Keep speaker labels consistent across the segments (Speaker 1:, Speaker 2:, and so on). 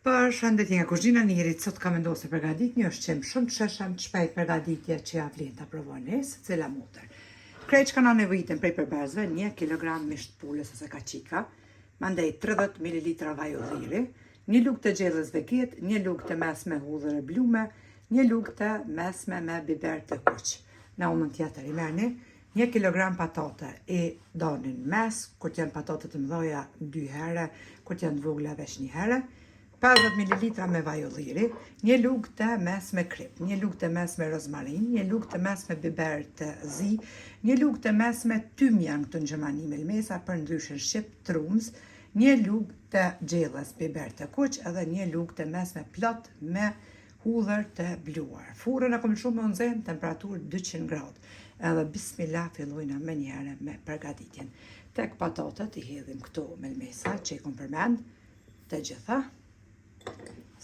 Speaker 1: Përshëndetje nga kuzhina e Nirit, sot kam vendosur të përgatit një ushqim shumë të shijshëm, të shpejt përgatitje që ja vlen ta provoni, secila motër. Krejt çka na nevojiten prej përbërësve, 1 kg mish të pulës ose kaçika, mandej 30 ml vaj ulliri, një lugë të gjellës veget, një lugë të mesme hudhër e blume, një lugë të mesme me biber të kuq. Në anën tjetër i merrni Një kilogram patate i dani në mes, kur të janë patate të mëdha dy herë, kur të janë të vogla veç një herë. 50 ml me vaj ulliri, një lugë të mesme krip, një lugë të mesme rozmarinë, një lugë të mesme biber të zi, një lugë të mesme tymjan këtu në Gjermani melmesa, përndryshe në shqip trumz, një lugë të gjellës biber të kuq edhe një lugë të mesme plot me Hudhër të bluar. Furrën e kom lshu me u nxe në temperaturë 200 gradë. Edhe bismillah fillojna menjëherë me përgatitjen. Tek patatet i hedhim këto melmesa që i kom përmend të gjitha,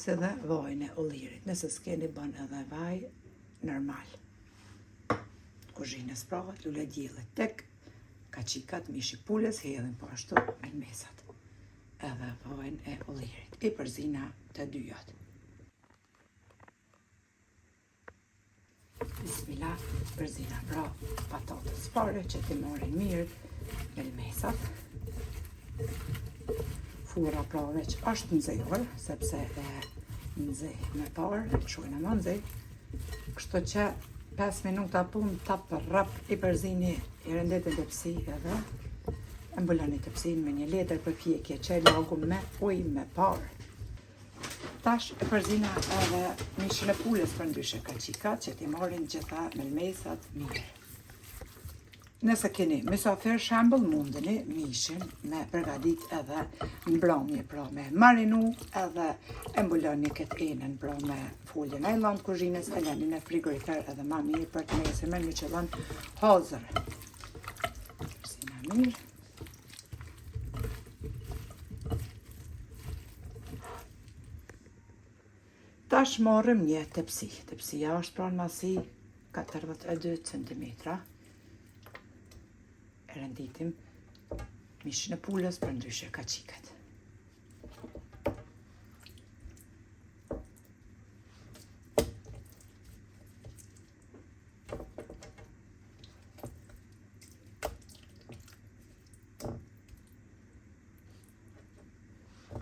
Speaker 1: si dhe vajin e ullirit. Nëse s'keni bën edhe vaj normal. Kuzhinës pra, lulediellit. Tek kaçikat mishi pulës hedhim po ashtu melmesat. Edhe vajin e ullirit. I përzina të dyjat. Bismillah, përzina pra patatet s'pari që t'i marrin mirë melmesat. Furra pra veç është nxehur, sepse e nxeh me parë, çojna me nxeh. Kështu që 5 minuta punë, tap rrap i përzini, i renditni n'tepsi edhe e mbuloni tepsinë me një letër për pjekje që e lagum me ujë me parë. Tash e përzina edhe mishin e pulës përndryshe kaçikat që t'i marrin gjitha melmesat mirë. Nëse keni mysafir shembull mundeni mishin me përgatit edhe në mbrëmje, pra me marinu edhe e mbuloni këtë enën pra me folje najlon të kuzhinës e lëni në frigorifer edhe ma mirë për të nesërmen ju qëllon hazër. Përzina mirë. Tash marrim një tepsi. Tepsia është pra në masi 42 cm. E renditim mishin e pulës përndryshe kaçikat.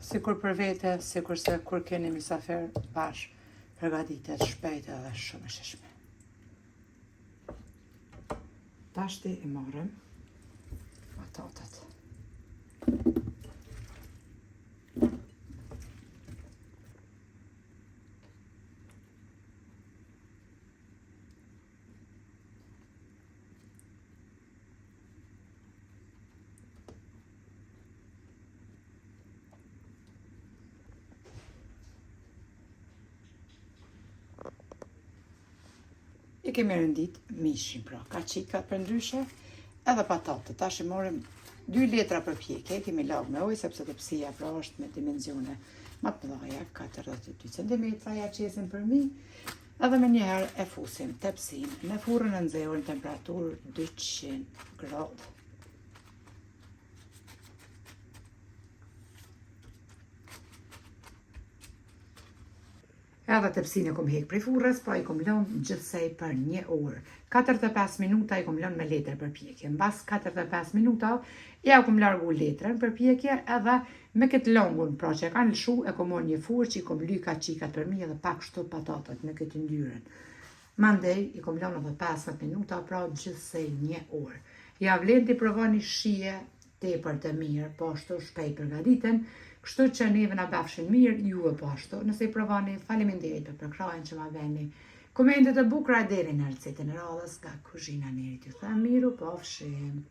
Speaker 1: Sikur për vete, sikurse kur keni mysafir, bash përgatitet shpejt edhe shumë e shijshme. Tashti i marrim patatet. I kemi rendit mishin, pra, kaçikat përndryshe, edhe patatet. Tash i marrim dy letra për pjekje, kemi lagë me ujë, sepse tepsia pra është me dimensione ma të mëdhaja, 42 cm, ja qesim përmi, Edhe menjëherë e fusim tepsinë në furrën e nxehur në temperaturë 200 gradë. Edhe tepsinë e kom hek prej furrës, pra i kom lënë gjithsej për një orë. 45 minuta i kom lënë me letër për pjekje. Mbas 45 minuta, ja kom largu letrën për pjekje edhe Me këtë lëngun, pra që e kanë lëshu, e kom marrë një furçë, i kom ly kaçikat përmi edhe pak kështu patatet me këtë yndyrën. Mandej i kom lënë edhe 15 minuta, pra gjithsej një orë. Ja vlen t'i provoni shije tepër të mirë, po ashtu shpejt përgatiten, kështu që neve na bafshin mirë, juve po ashtu. Nëse i provoni, faleminderit për përkrahjen që ma veni. Komentet e bukura deri në recetën e radhës nga kuzhina e Nirit ju them mirupafshim.